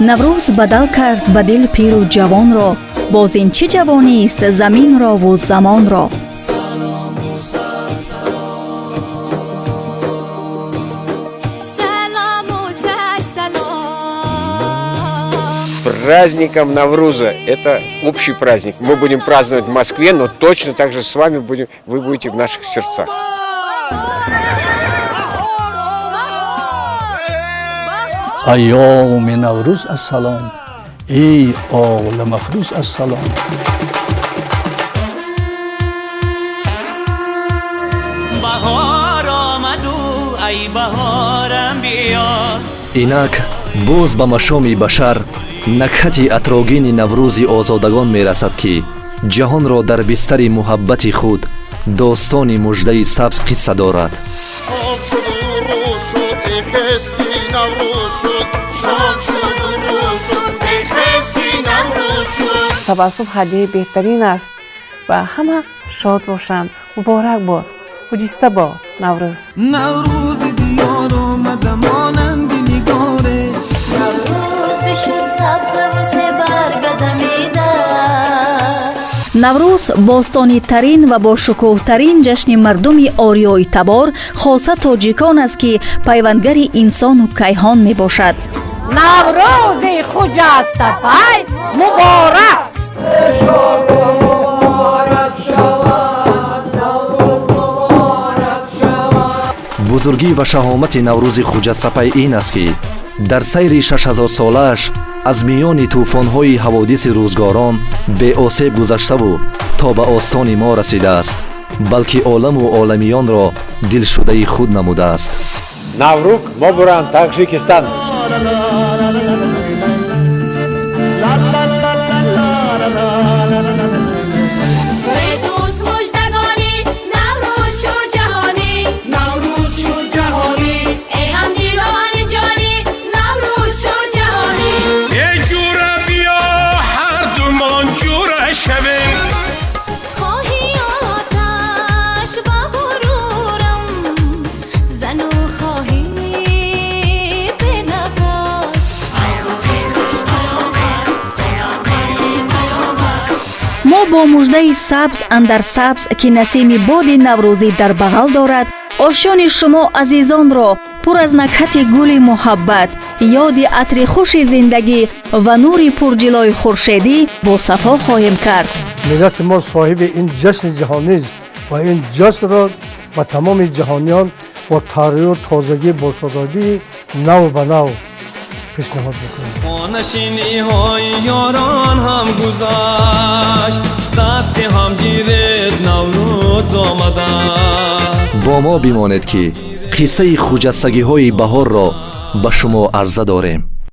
Наврӯз бадал кард ба дил пиру ҷавонро, боз ин чӣ ҷавонист заминрову замонро. Салому сад салом. Праздником Навруза! Это общий праздник. Мы будем праздновать в Москве, но точно так же с вами будем, вы будете в наших сердцах. Айёми Наврӯз ассалом, эй оламафрӯз, ассалом. Баҳор омаду, ай баҳорам биё. Инак боз ба машоми башар накҳати атрогини Наврӯзи озодагон мерасад, ки ҷаҳонро дар бистари муҳаббати худ достони муждаи сабз қисса дорад. Шом шуду рӯз шуд, бехез ки Наврӯз шуд. Шом шуду рӯз шуд, бехез ки Наврӯз шуд. Табассум ҳадияи беҳтарин аст ва ҳама шод бошанд. Муборак бод, хуҷиста бод Наврӯз. Наврӯзи диёр омада монанди нигоре. Наврӯз бишуд сабзаву себарга дамида. Наврӯз бостонитарин ва бошукӯҳтарин ҷашни мардуми ориёитабор, хоса тоҷикон аст, ки пайвандгари инсону кайҳон мебошад. Наврӯзи хуҷастапай муборак! Муборак шавад, Наврӯз муборак шавад. Бузургӣ ва шаҳомати Наврӯзи хуҷастапай ин аст, ки дар сайри 6000-солааш аз миёни тӯфонҳои ҳаводиси рӯзгорон беосеб гузаштаву то ба остони мо расидааст, балки оламу оламиёнро дилшудаи худ намудааст. Наврӯз муборак, Таджикистан! Эй дӯст, муждагонӣ, Наврӯз шуд ҷаҳонӣ. Наврӯз шуд ҷаҳонӣ. Эй ҳамдилони ҷонӣ, Наврӯз шуд ҷаҳонӣ. Э ҷура, биё ҳардумон ҷура шавем. Хоҳӣ оташ ба ғурурам зану, хоҳӣ бенавоз. Мо бо муждаи сабз андар сабз, ки насими боди наврӯзӣ дар бағал дорад, ошёни шумо азизонро пур аз накҳати гули муҳаббат, ёди атри хуши зиндагӣ ва нури пурҷилои хуршедӣ босафо хоҳем кард. Миллати мо соҳиби ин ҷашни ҷаҳонист ва ин ҷашнро ба тамоми ҷаҳониён бо тарию тозагӣ, бо шодобии нав ба нав пешниҳод мекунем. Хонашиниҳои ёрон ҳам гузашт, дасти ҳам гиред, Наврӯз омада. Бо мо бимонед, ки қиссаи хуҷастагиҳои баҳорро ба шумо арза дорем.